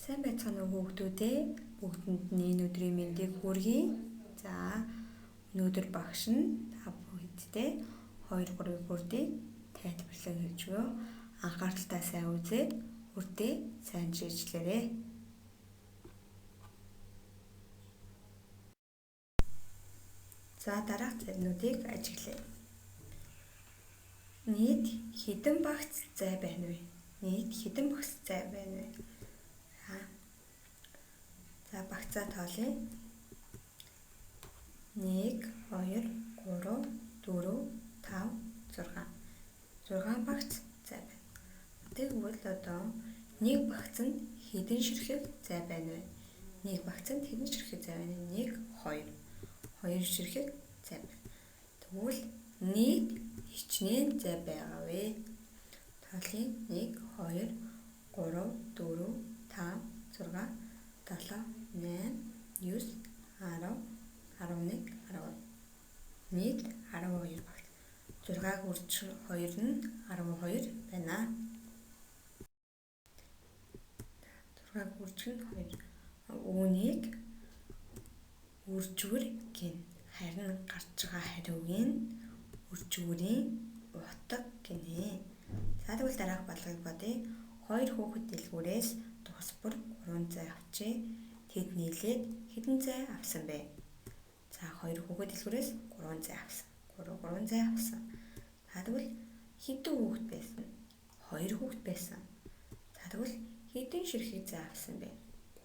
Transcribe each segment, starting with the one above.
Сайн байцгаана уу хүүхдүүдээ? Бүгдэнд нь энэ өдрийн мэндийг хүргэе. За, өнөөдөр багш нь та бүгдтэй 2 3-ыг үрдийг тайлбарлан хэлж өгөө. Анхааралтай сайн үзээд үрдээ сайн жижиглээрэй. За, дараах зарнуудыг ажиглая. Нийт хэдэн багц зай байна вэ? Нийт хэдэн багц зай байна вэ? За, багцаа тоолъё. 1 2 3 4 5 6. 6 багц зай байна. Тэгвэл одоо нэг багцанд хэдэн ширхэг зай байна вэ? Нэг багцанд хэдэн ширхэг зай байна вэ? 1 2. 2 ширхэг зай байна. Тэгвэл нийт хичнээн зай байгаа вэ? Тоолъё. 1 2 3 4 5 6 7 8 9 10 11 12. Нийт 12 багц. 6-г үржих 2 нь 12 байна. 6-г үржих нь 2. Үүнийг үржвэр гин. Харин гарч байгаа хариуг нь үржвэрийн утга гинэ. За, тэгвэл дараах бодлогыг бодъё. Хоёр хүүхэд дэлгүүрээс тус бүр 3 зай авчээ. Тэд нийлээд хэдэн зай авсан бэ? За, хоёр хүүхэд дэлгүүрээс 3 зай авсан. 3 3 зай авсан. За, тэгвэл хэдэн хүүхэд байсан? 2 хүүхэд байсан. За, тэгвэл хэдэн ширхэг зай авсан бэ?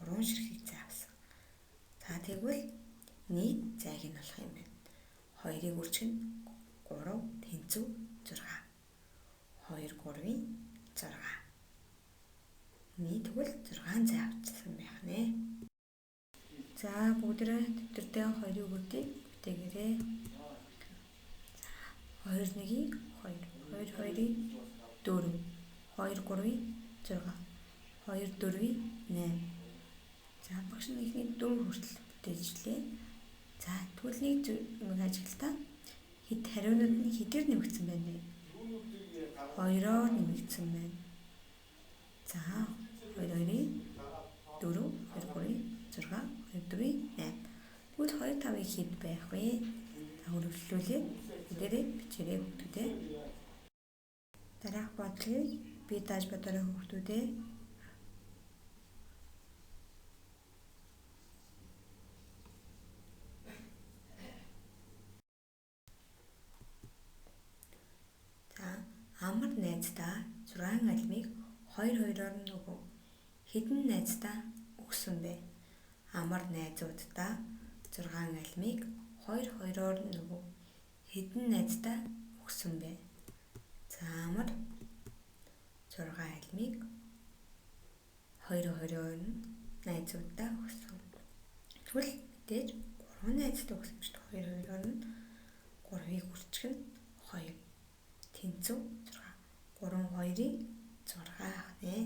3 ширхэг зай авсан. За, тэгвэл нийт зайг нь болох юм байна. 2-ыг үржих нь 3 тэнцүү 6. 2 3-ын 6. Нийт тэгвэл 6 зай авчихсан байх нэ. За, бүгдээрээ дэвтэрдээ 2-ыг үрдийг бүтээгээрэй. За, 2 1-ийн 2, 2 2-ын 4, 2 3-ын 6, 2 4-ийн 8. За, багш нь эхний 4 хүртэл бүтээжлээ. За, тэгвэл нэг юм ажиглалтаа хэд хариунууд нь хэдээр нэмэгдсэн байна вэ? 2-оор нэмэгдсэн байна. За, 2 2-ын 4, 2 3-ын 6, 2 4-ын 8. Тэгвэл 2 5-ыг хэд байх вэ? За, үргэлжлүүлээд хэдээрээ бичээрэй хүүхдүүдээ. Дараах бодлогыг би дааж бодоорой хүүхдүүдээ. За, амар найздаа 6 алмыг 2 2-оор нь өгөв. Хэдэн найздаа өгсөн бэ? Амар найзууддаа 6 алмыг 2 2-оор нь өгөв. Хэдэн найздаа өгсөн бэ? За, амар 6 алмыг 2 2-оор нь найзууддаа өгсөн. Тэгвэл мэдээж 3 найздаа өгсөн шүү дээ. 2 2-оор нь 3-ыг үржих нь 2 тэнцүү 6. 3 2-ын 6 нэ.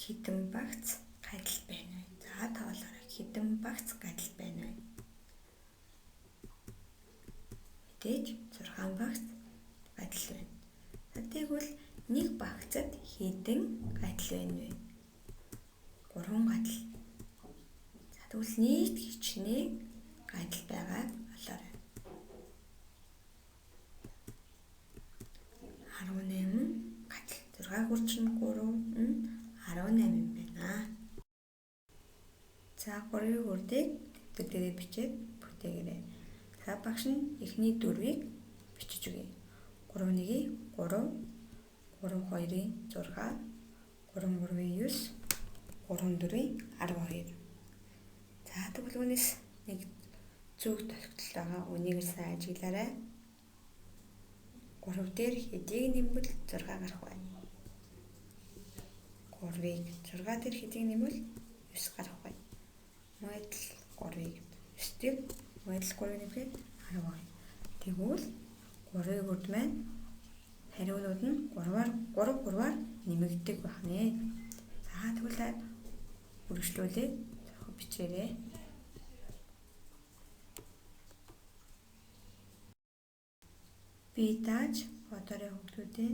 Хэдэн багц гадал байна вэ? За, тоолоорой. Хэдэн багц гадал байна вэ? Мэдээж 6 багц гадал байна. За, тэгвэл нэг багцад хэдэн гадал байна вэ? 3 гадал. За, тэгвэл нийт хичнээн гадал байгааг олоорой. 18 гадал. 6 үржих нь 3 нь 18 юм байна. За, 3-ыг үрдийг дэвтэр дээрээ бичээд бүтээгээрэй. За, багш нь эхний 4-ийг бичиж өгье. 3 1-ийн 3, 3 2-ын 6, 3 3-ын 9, 3 4-ын 12. За, тэгвэл үүнээс нэг зүг тохиолдол байгаа. Үнийг сайн ажиглаарай. 3 дээр хэдийг нэмвэл 6 гарах вэ? 3-ыг 6 дээр хэдийг нэмвэл 9 гарах вэ? Мөн адил 3-ыг 9 дээр мөн адил 3-ыг нэмэхэд 12. Тэгвэл 3-ыг үрд маань хариунууд нь 3-аар 3 3-аар нэмэгддэг байх нэ. За, тэгвэл үргэлжлүүлээд бичээрэй. Би дааж бодоорой хүүхдүүдээ.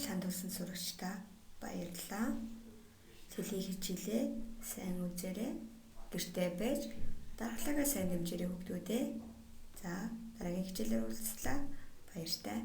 Анхаарал хандуулсан сурагчдаа баярлалаа. Сэлгийн хичээлээ сайн үзээрэй. Гэртээ байж дархлаагаа сайн дэмжээрэй хүүхдүүдээ. За, дараагийн хичээлээр уулзлаа. Баяртай.